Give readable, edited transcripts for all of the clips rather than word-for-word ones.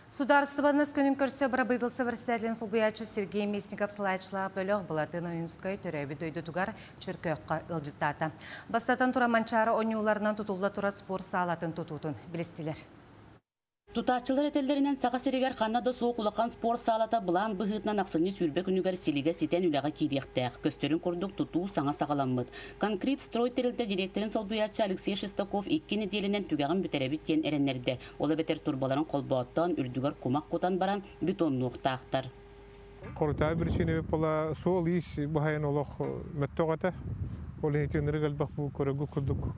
Судаарыстыбаннас күнүн көрсө бырабыыталыстыба бэрэссэдээтэлин солбуйааччы Сергей Местников салайааччылаах бөлөх Былатын Ойуунскай төрөөбүт дойдутугар Чөркөөххө ыалдьыттаата. Бастатан туран Манчаары оонньууларынан тутулла турар спорт саалатын тутуутун билистилэр. Тутааччылар этэллэринэн, Саха сиригэр ханна да суох улахан спорт саалата былаан быһыытынан ахсынньы 20 күнүгэр силигэ ситэн үлэҕэ киириэхтээх. Көстөрүн курдук, тутуу саҥа саҕаламмыт. Конкрет строй тэрилтэ дириэктэрин солбуйааччы Алексей Шестаков икки нэдиэлэнэн түгэҕин бүтэрэбит диэн эрэннэрдэ. Ол эбэтэр турбаларын холбооттоон, үрдүгэр кумах кутан баран бетоннуохтаахтар. Хорутаа биричиинэбит була суол-иис баһайын олох мөттөх этэ. Ол иһин ынырык элбэх бу көрөгү курдук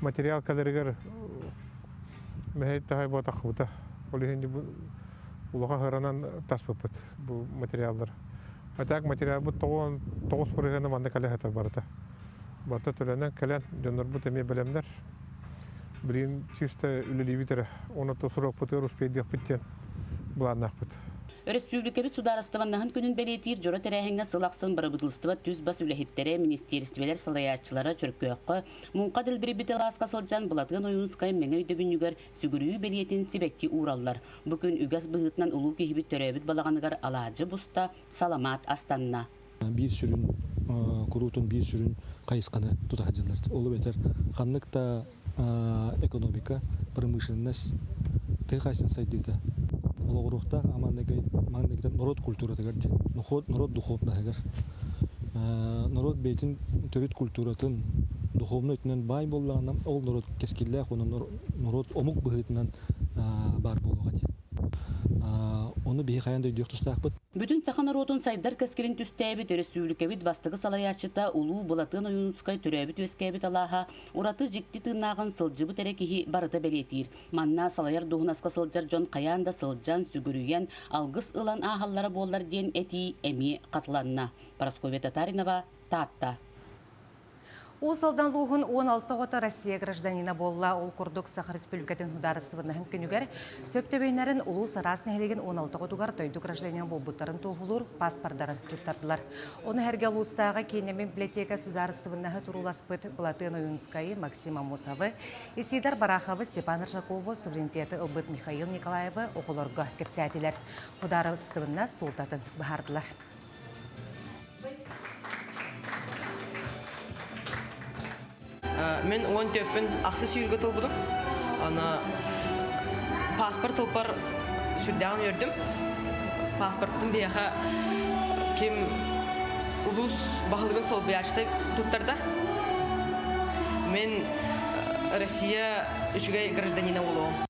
материал кэлэригэр мэһэй таһай буотахпыта. Ол иһин бу улахан ыранан таспыппыт бу материаллар. А так материалбыт тоҕус бырыһыана манна кэлэ сытар барыта. Барыта төлөнөн кэлэн дьоннорбут эмиэ бэлэмнэр. Билигин чисто үлэлиибит эрэ. Оны срокпутугар успейдиэхпит диэн былааннаахпыт. Өрөспүүбүлүкэбит судаарыстыбаннаһын күнүн бэлиэтиир дьоро тэрээһиҥҥэ сыл ахсын бырабыыталыстыба түс-бас үлэһиттэрэ, министиэристибэлэр салайааччылара Чөркөөххө, Муҥха Дэлбирийбит алааска сылдьан Былатыан Ойуунускай мэҥэ өйдөбүнньүгэр сүгүрүйүү бэлиэтин сибэкки уураллар. Бу күн үгэс быһыытынан улуу киһибит төрөөбүт балаҕаныгар алаадьы буста, саламаат астанна. Биир сүрүн куруутун биир сүрүн хайысханы тута сылдьаллар. Ол эбэтэр ханнык да экономика, промышленность тыа хаһаайыстыбатын сайдыыта олоҕуруохтаах маҥнайгытан норуот культуратыгар диэн, норуот духовноһыгар. Норуот бэйэтин төрүт культуратын духовнай өттүнэн баай буоллаҕына, ол норуот кэскиллээх уонна норуот омук быһыытынан баар буолуоҕа диэн. Ону биһи хайаан да өйдүөх тустаахпыт. Бүтүн саха норуотун сайдар кэскилин түстээбит өрөспүүбүлүкэбит бастакы салайааччыта Улуу Былатыан Ойуунускай төрөөбүт-үөскээбит алааһа ураты дьикти тыыннааҕын сылдьыбыт эрэ киһи барыта бэлиэтиир. Манна салайар дуоһунаска сылдьар дьон хайаан да сылдьан, сүгүрүйэн, алгыс ылан ааһаллара буоллар диэн этии эмиэ хатыланна. Парасковья Татаринова, Таатта. Уус Алдан улууһун 16 оҕото Россия гражданина буолла. Ол курдук Саха Республикатын судаарыстыбаннаһын күнүгэр сөп төбөйнөрүн улуус араас нэһилиэгин 16 оҕотугар дойду гражданина буолбуттарын туоһулуур паспордарын туттардылар. Ону сэргэ улуустааҕы кииннэммит библиотека судаарыстыбаннаһы турууласпыт Былатыан Ойуунскайы, Максим Аммосовы, Исидор Бараховы, Степан Ржакову, суверенитеты ылбыт Михаил Николаевы оҕолорго кэпсээтилэр. Судаарыстыбаннас суолтатын быһаардылар. Мен 14-пүн ахсыс июльга толбутум. Аны паспорт ылпар сүрдээҕин үөрдүм. Паспорпутун биһиэхэ ким улуус баһылыгын солбуйааччыта туттарда. Мен Россия үчүгэй гражданина буолуом.